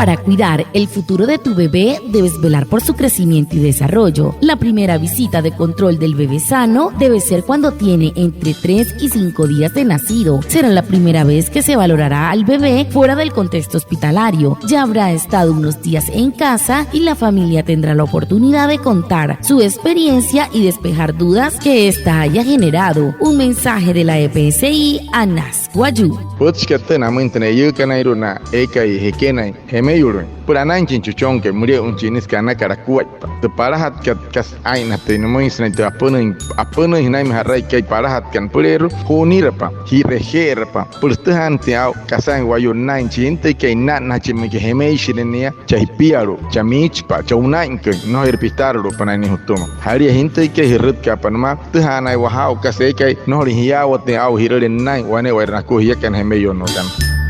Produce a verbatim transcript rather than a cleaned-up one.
Para cuidar el futuro de tu bebé, debes velar por su crecimiento y desarrollo. La primera visita de control del bebé sano debe ser cuando tiene entre tres y cinco días de nacido. Será la primera vez que se valorará al bebé fuera del contexto hospitalario. Ya habrá estado unos días en casa y la familia tendrá la oportunidad de contar su experiencia y despejar dudas que ésta haya generado. Un mensaje de la E P S I Anas Wayuu. Pütchikat tüü namüin tü ne'e eiyuukanairua na eekai jekünain jemeyulüin süpüla anainjachin chi ochonkai müle'uin chi inisü aka anakat akuaippa. Tü palajatkat kasa aa'injatüin nümüin sünain tü apünüin, apünüin jünainmüin ja'rai eekai palajatkat nüpüleerua, ju'unirapa, ji'reje'erapa, süpüla sütüjaanüinjatüin aa'u kasain wayuu nünain chi jintüikai nünain, nünain chi müinka jemeishile nia, chaa jipialu'u, chaa miichipa'a, chaa una'inküin, nnojoire pitaarulu'upünaa nia jütüma. Jalia jintüikai, jürütkaapa nümaa, sütüjaanaiwa jaa'u kasa eekai nnojolüin jiyaawatüin aa'u ji'rüle nünain wane'ewai nakua jiakana jemeyunnuu kana.